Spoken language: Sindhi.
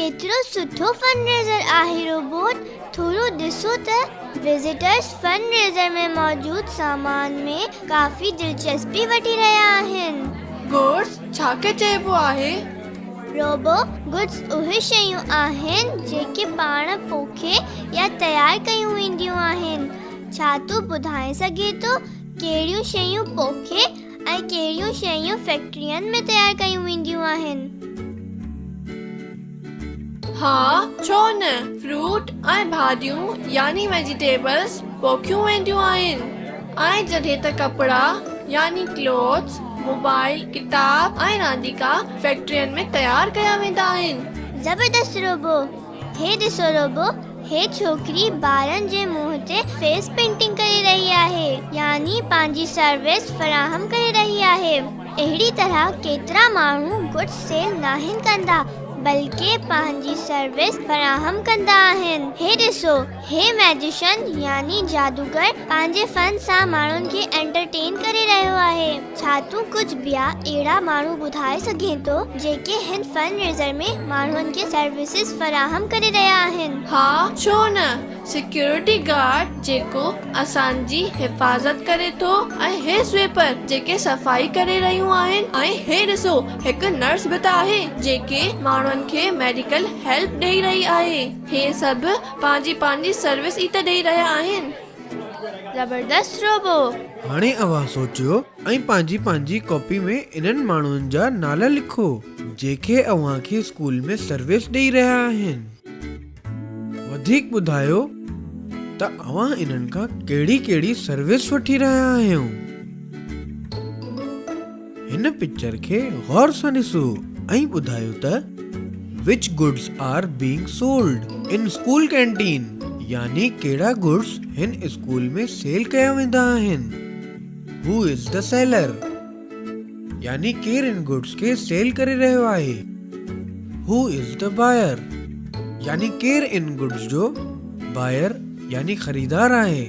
ڪيترو سٺو فن ريزر آهي روبوٽ، ٿورو ڏسو ته وزيٽرز فن ريزر ۾ موجود سامان ۾ ڪافي دلچسپي وٺي رهيا آهن. گڊز ڇا کي چئبو آهي؟ روبو، گڊز اهي شيون آهن جيڪي پاڻ پوکي يا تيار ڪيون وينديون آهن. ڇا تون ٻڌائي سگهين ٿو ڪهڙيون شيون پوکي ۽ ڪهڙيون شيون فيڪٽرين ۾ تيار ڪيون وينديون آهن؟ ها ڇو نه، فروٽ ۽ ڀاڄيون يعني ويجيٽيبلز پوکيون وينديون آهن ۽ جڏهن ته ڪپڙا يعني ڪلوٿس، موبائل، ڪتاب ۽ رانديڪا فيڪٽرين ۾ تيار ڪيا ويندا آهن. زبردست روبو! هي ڏسو روبو، هي ڇوڪري ٻارن جي منهن تي فيس پينٽنگ ڪري رهي آهي يعني پنهنجي سروس فراهم ڪري رهي آهي. اهڙي طرح ڪيترا ماڻهو گڊز سيل ناهن ڪندا بلڪه پنهنجي سروس فراهم ڪندا آهن. هي ڏسو هي ميجيشن يعني جادوگر پنهنجي فن سان ماڻهن کي انٽرٽين ڪري رهيو آهي. ڇا تون ڪجهه ٻيا اهڙا ماڻهو ٻڌائي سگهين ٿو جيڪي هن فن ريزر ۾ ماڻهن کي سروسز فراهم ڪري رهيا آهن؟ ها ڇو نه، سيڪيورٽي گارڊ جيڪو اسان جي حفاظت ڪري ٿو ۽ هي سوئيپر جيڪي صفائي ڪري رهيون آهن ۽ هي ڏسو هڪ نرس به ته آهي جيڪي ماڻهن کي ميڊيڪل هيلپ ڏئي رهي آهي. هي سڀ پنهنجي پنهنجي سروس ئي ته ڏئي رهيا آهن. زبردست روبو. هاڻي اوهان سوچيو ۽ پنهنجي پنهنجي ڪاپي ۾ انهن ماڻهن جا نالا لکو جيڪي اوهان کي اسڪول ۾ سروس ڏئي رهيا آهن. وڌيڪ ٻڌايو ته اوهان انهن کان ڪهڙي ڪهڙي سروس وٺي رهيا آهيو. هن پڪچر کي غور سان ڏسو ۽ ٻڌايو ته Which goods are being sold in school canteen يعني ڪهڙا گڊز هن اسڪول ۾ سيل ڪيا ويندا آهن. Who is the seller يعني ڪير ان گڊز کي سيل ڪري رهيو آهي. Who is the buyer يعني ڪير ان گڊز جو بائر يعني خريدار آهي.